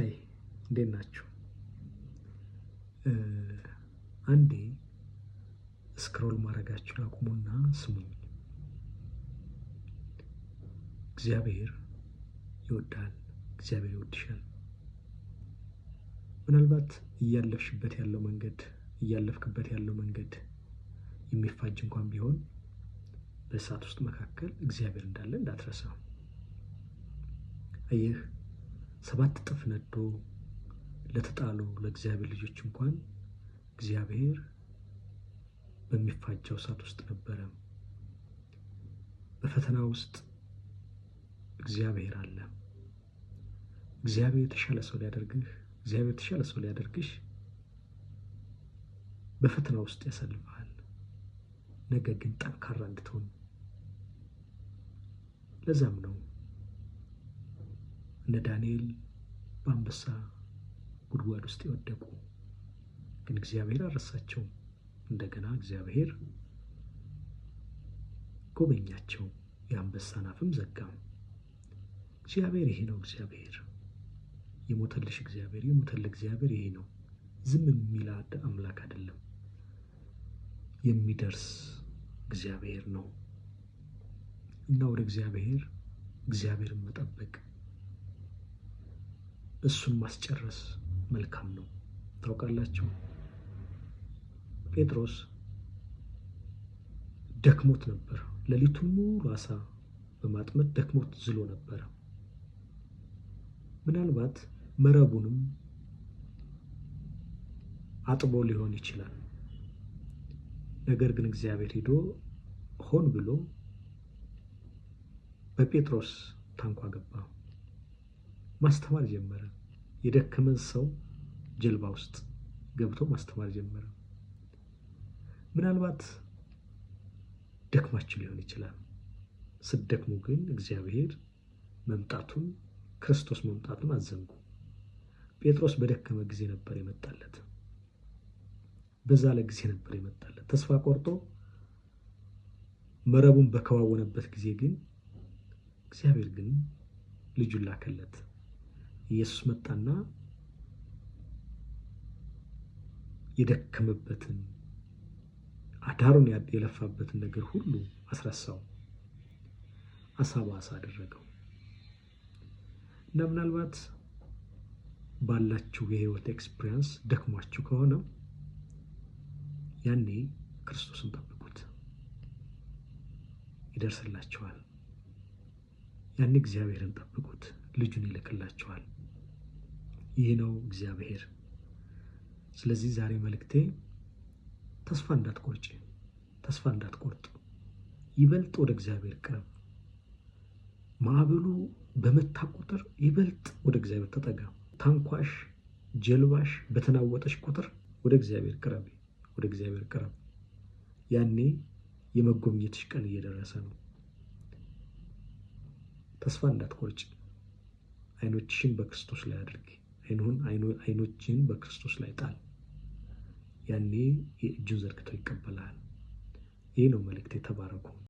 Hi፣ እንዴት ናችሁ? አንዴ scroll ማድረጋችሁን አቁሙና ስሙኝ። እግዚአብሔር ይወዳል። እግዚአብሔር ይወድሻል። ምናልባት እያለፍሽበት ያለው መንገድ፣ እያለፍክበት ያለው መንገድ የሚፋጅ እንኳን ቢሆን በእሳት ውስጥ መካከል እግዚአብሔር እንዳለ እንዳትረሳ። አየህ፣ 7 እጥፍ ነዶ ለተጣሉ ለእግዚአብሔር ልጆች እንኳን እግዚአብሔር በሚፋጀው እሳት ውስጥ ነበረ። በፈተና ውስጥ እግዚአብሔር አለ። እግዚአብሔር የተሻለ ሰው ሊያደርግህ፣ እግዚአብሔር የተሻለ ሰው ሊያደርግሽ በፈተና ውስጥ ያሳልፍሃል። ነገር ግን ጠንካራ እንድትሆን። ለዛም ነው እነ ዳንኤል በአንበሳ ጉድጓድ ውስጥ የወደቁ፣ ግን እግዚአብሔር አልረሳቸውም። እንደገና እግዚአብሔር ጎበኛቸው፣ የአንበሳን አፍም ዘጋ። እግዚአብሔር ይሄ ነው። እግዚአብሔር የሞተልሽ፣ እግዚአብሔር የሞተልህ እግዚአብሔር ይሄ ነው። ዝም የሚል አምላክ አይደለም። የሚደርስ እግዚአብሔር ነው። እና ወደ እግዚአብሔር፣ እግዚአብሔርን መጠበቅ፣ እሱን ማስጨረስ መልካም ነው። ታውቃላችሁ፣ ጴጥሮስ ደክሞት ነበር። ሌሊቱን ሙሉ አሳ በማጥመድ ደክሞት ዝሎ ነበረ። ምናልባት መረቡንም አጥቦ ሊሆን ይችላል። ነገር ግን እግዚአብሔር ሄዶ ሆን ብሎ በጴጥሮስ ታንኳ ገባ። ማስተማር ጀመረ። የደከመን ሰው ጀልባ ውስጥ ገብቶ ማስተማር ጀመረ። ምናልባት ደክማችሁ ሊሆን ይችላል። ስትደክሙ ግን እግዚአብሔር መምጣቱን፣ ክርስቶስ መምጣቱን አትዘንጉ። ጴጥሮስ በደከመ ጊዜ ነበር የመጣለት። በዛለ ጊዜ ነበር የመጣለት። ተስፋ ቆርጦ መረቡን በከዋወነበት ጊዜ ግን እግዚአብሔር ግን ልጁን ላከለት። ኢየሱስ መጣና የደከመበትን፣ አዳሩን የለፋበትን ነገር ሁሉ አስረሳው። አሳ በአሳ አደረገው። እና ምናልባት ባላችሁ የህይወት experience ደክሟችሁ ከሆነ ያኔ ክርስቶስን ጠብቁት፣ ይደርስላችኋል። ያኔ እግዚአብሔርን ጠብቁት፣ ልጁን ይልክላችኋል። ይህ ነው እግዚአብሔር። ስለዚህ ዛሬ መልእክቴ ተስፋ እንዳትቆርጭ፣ ተስፋ እንዳትቆርጥ፣ ይበልጥ ወደ እግዚአብሔር ቅረብ። ማዕበሉ በመታ ቁጥር ይበልጥ ወደ እግዚአብሔር ተጠጋ። ታንኳሽ፣ ጀልባሽ በተናወጠች ቁጥር ወደ እግዚአብሔር ቅረብ፣ ወደ እግዚአብሔር ቅረብ። ያኔ የመጎብኘትሽ ቀን እየደረሰ ነው። ተስፋ እንዳትቆርጭ። አይኖችሽን በክርስቶስ ላይ አድርጊ። አይኖችህን በክርስቶስ ላይ ጣል። ያኔ የእጁን ዘርግቶ ይቀበልሃል። ይህ ነው መልእክቴ። ተባረኩ።